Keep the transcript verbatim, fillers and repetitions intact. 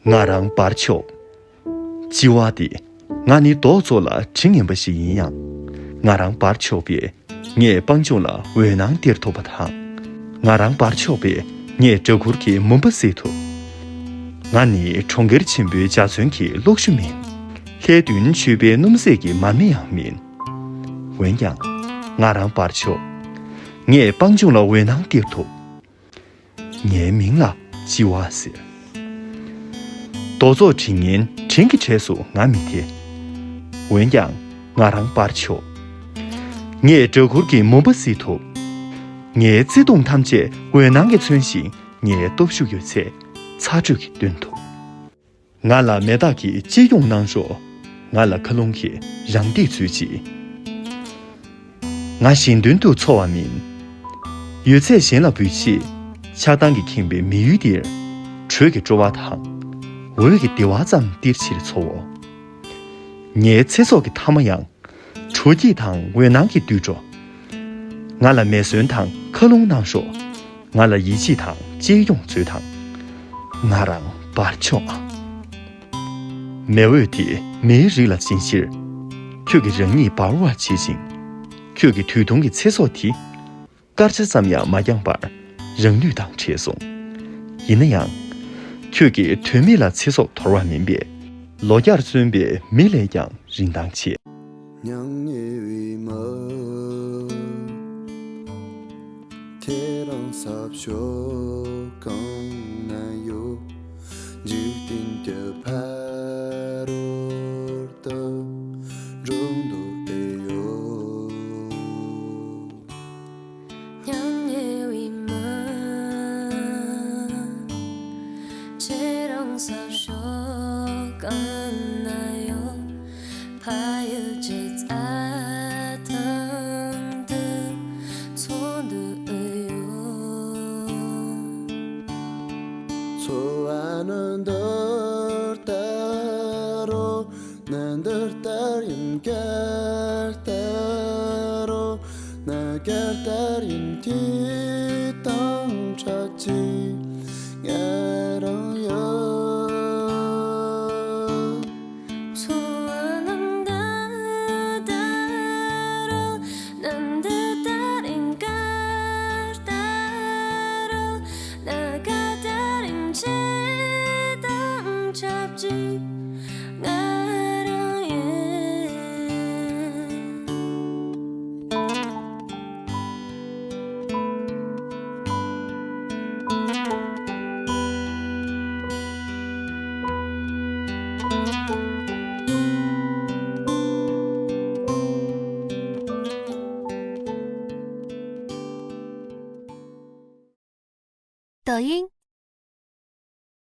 ང་རང་འབར་ཆོག་སྤྱི་བ་སྟེ། ང་ནི་རྡོག་ཚོ་ལ་དྲི་ངན་པ་ཞིག་ཡིན་ཡང་། ང་རང་འབར་ཆོག་པས་ངས་སྤང་ལྗོངས་ལ་འོད་སྣང་སྟེར་ཐུབ་པ་དང་། ང་རང་འབར་ཆོག་པས་ངས་སྦྲ་གུར་གྱི་མུན་པ་བསལ་ཐུབ། ང་ནི་གྲོང་ཁྱེར་ཆེན་པོའི་འཇའ་ཚོན་གྱི་གློག་ཞུ་མིན། ལྷའི་མདུན་མཆོད་པའི་སྣུམ་ཟད་ཀྱི་མར་མེ་ཡང་མིན། འོན་ཀྱང་ང་རང་འབར་ཆོག་ངས་སྤང་ལྗོངས་ལ་འོད་སྣང་སྟེར་ཐུབ། ངའི་མིང་ལ་སྤྱི་བ་ཟེར། རྡོ་ཚོགས་དྲི་ངན་དྲིན་གྱི་གྲས་སུ་ང་མི་ཐེ། འོན་ཀྱང་ང་རང་འབར་ཆོག་ངས་སྦྲ་གུར་གྱི་མུན་པ་བསལ་ཐུབ། ངའི་བརྩེ་དུང་ཐམས་ཅད་འོད་སྣང་གིས་མཚོན་ཞིང་། ངའི་སྟོབས་ཤུགས་ཡོད་ཚད་ཚ་དྲོད་ཀྱིས་སྟོན་ཐུབ། ང་ལ་མེ་སྟག་གིས་གཅེས་སྐྱོང་གནང་རོགས། ང་ལ་མཁའ་རླུང་གིས་རང་སྡེ་འཛུལ་ཅིག་ང་གཞན་དོན་དུ་འཚོ་བ་མིན། ཡོད་ཚད་གཞན་ལ་འབུལ་ཆེད། ཆགས་སྡང་གིས་ཁེངས་པའི་མི་ཡུལ་འདིར། དྲོད་ཀྱི་སྤྲོ་བ་དང་། འོད་ཀྱི་བདེ་བ་ཙམ་སྟེར་ཕྱིར་འཚོའོ། ངའི་ཚེ་སྲོག་གི་མཐའ་མ་ཡང་། དྲོ་སྐྱིད་དང་འོད་སྣང་གིས་བསྡུས་འགྲོ། ང་ལ་མེ་ཟོན་དང་མཁའ་རླུང་གནང་ཤོག་ང་ལ་ཡིད་ཆེས་དང་གཅེས་སྐྱོང་མཛོད་དང་། ང་རང་འབར་ཆོག་ཨང་། མེ་འོད་དེ་མིའི་རིགས་ལ་སྦྱིན་ཕྱིར། ཁྱོད་ཀྱིས་རང་ཉིད་འབར་བར་བྱེད་ཅིང་། ཁྱོད་ཀྱི་དུས་ཐུང་གི་ཚེ་སྲོག་དེ། སྐར་ཆ་ཙམ་ཡང་མ་འགྱངས་པར་རང་ལུས་དང་བྲལ་སོང་། ཡིན་ན་ཡང་། ཁྱོད་ཀྱིས་དོན་མེད་ལ་ཚེ་སྲོག་དོར་བ་མིན་པས། ལོ་བརྒྱར་བརྩོན་པའི་མི་ལས་ཀྱང་རིན་ཐང་ཆེ། མྱ་ངན་བའི་མི། ཁྱེད་རང་ས་ཕྱོགས་གང་ན་ཡོད། འཇིག་རྟེན་གྱི་ཕ་རོལ་ཏུ་འགྲོ་འདོད་དེ་ཡོད། མྱ་ངན་བའི་མི། ཁྱེད་རང་ས་ཕྱོགས་གང་ན་ཡོད། ཕ་ཡུལ་གྱི་རྩྭ་ཐང་དུ་འཚོ་འདོད་ཡོད། འཚོ་བ་ནི་འདི་ལྟར་རོ། ནི་འདི་ལྟར་ཡིན་ག་ལྟར་རོ། ནི་ག་ལྟར་ཡིན་དེ་དང་འདྲ་ཅིག་ང་རང་ཡོད། འཚོ་བ་ནི་འདི་ལྟར་རོ། ནི་འདི་ལྟར་ཡིན་ག་ལྟར་རོ། ནི་ག་ལྟར་ཡིན་ཁྱེད་དང་ཆབས་ཅིག་ང་རང་ཡིན།抖音。